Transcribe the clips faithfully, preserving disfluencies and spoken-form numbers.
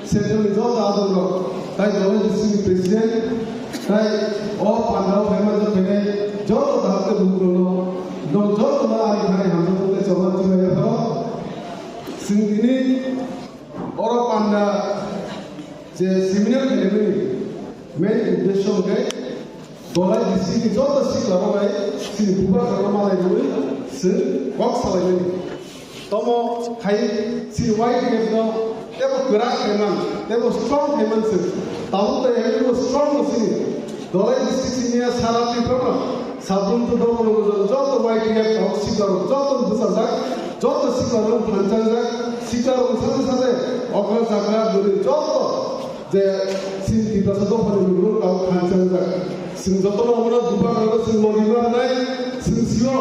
Central ni joto adongrok, tai Dolai district ni president, tai o pandao phaima jothainai joto dahakte bukurokno, no jotono ani thani hamjakmung tei choba chumai yapharo. Chwng tini oro panda je seminar khlaimani main uddesho hwnkhe Dolai district ni joto sikla rok bai chini bubagrano malai rwui chwng kok salaimani. Tomo khai chini Y T F no tebo kwrak khaiman, tebo strong khaiman chwng. Tabuk tei hai tebo strong no chini Dolai district sini ya sara Tripura no sabrum tu domo no joto Y T F tabuk sikla rok joto bwsajak, joto sikla rok thanchajak, sikla rok sate sate okra jakra guri joto je chini Tiprasa dophani lukurok tabuk thansa wngjak. Chwng jotono omono bubagrano chwng logi ma rwnai, chwng sio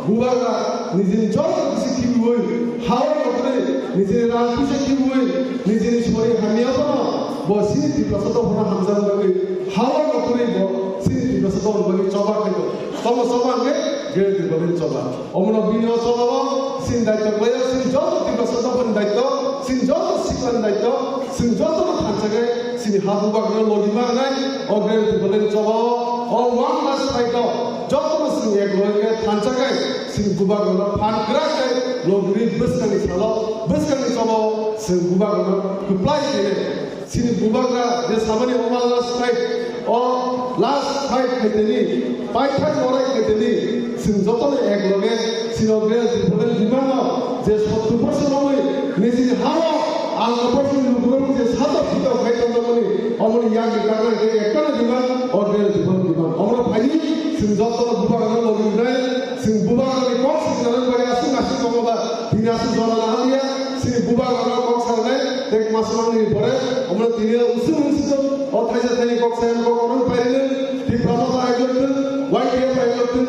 bubagra nijini joto kisi khibiui, hao nokni nijini rang puisa khibiui, nijini sori hamya bono bo chini Tiprasa dophano hamjakna bagwi hao nokni bo chini Tiprasa dophani bagwi choba khaio. Tomo choba hwnkhe Greater Tipraland choba. Omono bini o choba o chini daityo khlaio, chini joto Tiprasa dophani daityo, chini joto siklani daityo, chini jotono thansa khe chini ha bubagrano logi ma rwnai o Greater Tipraland choba o, o one last fight o jotono chini ek logi khe thansa khe chini bubagrano phan kwrak khe logiri bwskangni salo, bwskangni choba o chini bubagrano kwplai khe Chini bubagra je samani o last fight, o last fight khaiteni, paithak lorai khaiteni, chwng jotono ek loge chini o Greater Tipraland demand no je sottur bosor romwi nijini hao ang opor chini lukurok je sato phito khai tongjakmani, omoni yakni kagra khe ekta no demand, o Greater Tipraland demand. Omono phaini chwng jotono bubagra no logi wngnai, chwng bubagra ni kok swijna nang bai aswk aswk tongo ba, tini aswk jora naha liya, chini bubagra no kok sanai, tei masa nangni pore, omono tini usung usung o thaisa thaini kok saya kok ono pairino, Tipra Motha ailotno, Y T F ailotno,